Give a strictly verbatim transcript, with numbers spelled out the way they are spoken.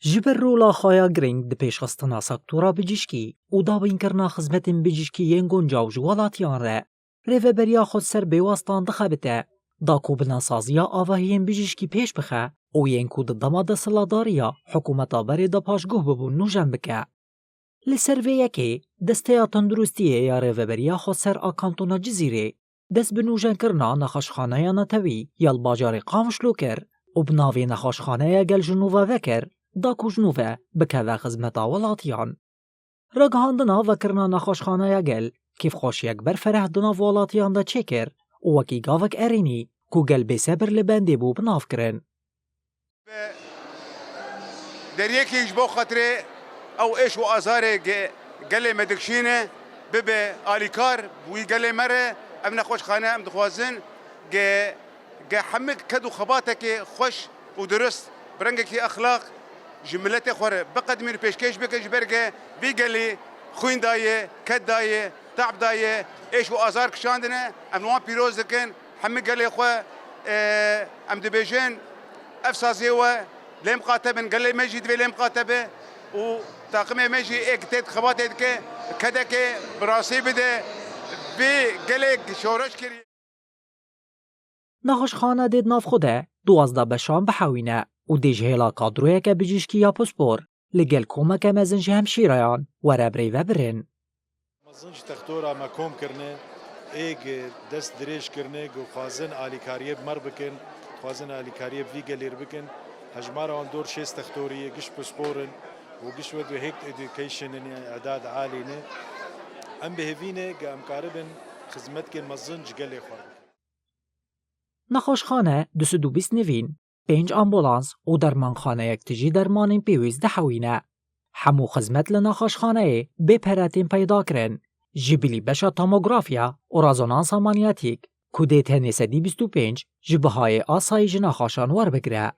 Ji ber rola xwe ya girîng di pêşxistina sektora bijîşkî û dabînkirina xizmetên bijîşkî yên guncaw ji welatiyan re, Rêveberiya Xweser bêwastan dixebite, da ku binsaziya avahiyên bijîşkî pêş bixe û yên ku di dema desthilatdariya hikûmeta berê de paşguh bibûn nûjen bike. Li ser vê yekê, Desteya Tenduristiyê ya Rêveberiya Xweser a Kantona Cizîrê dest bi nûjenkirina nexweşxaneya netewî ya li bajarê Qamişlo kir û bi navê Nexweşxaneya Gel ji nû ve vekir, da ku ji nû ve bikeve xizmeta welatiyan. Ragihandina vekirina nexweşxaneya Gel kêfxweşiyek berfereh di nav welatiyan de çêkir û wekî gavek erênî ku gel bêsebir li bendê bû bi nav kirin. Deriyekî ji bo xatirê ew êş û azarê ge-, gelê me dikişîne, bibe alîkar bi wî gelê me re. Ev nexweşxane em dixwazin ge, ge hemik ked û xebatekê xweş û dirust, bi rengekî exlaq ji miletê xwe re biqedimîn û pêşkêş bikin, ji ber ge vî gelî xwîn daye, ked daye, tab daye, êş û azar kişandine. Em li wan pîroz dikin. Hemî gelê xwe, e, em dibêjin, ev saziyê we lê miqate bin, gelê me jî divê lê miqate be û taqimê me jî ê tê xebatê dike, kedekê bi rastî bide vê gelê şoreş kiriye. Nexweşxane dê di nav xwe de duwazdeh beşan bihewîne û dê ji hêla kadroyeke bijîşkî ya pispor li gel komeke mezin ji hemşîreyan were birêvebirin. Mezin ji textora me kom kirine, ê gi dest dirêj kirine, ku xwazin alîkariyê bi me re bikin, xwazin alîkariyê bi vî gelê re bikin. Hejmara wan dor şêst textorî ye, giş pispor in û giş wek wê hêk education in, yanî edad alî ne. Em bi hêvî ne, ku em karibin xizmetkên mezin ji gelê xwe re bikin. Nexweşxane du sed û bîst nivîn, pênc ambulans û dermanxaneyek tijî dermanên pêwîst dihewîne. Hemû xizmet li nexweşxaneyê bê pere tên peyda kirin. Ji bilî beşa tomografiya û rezonansa manyetîk ku dê tenê sedî bîst û pênc ji bihayê asayî ji nexweşan werbigire.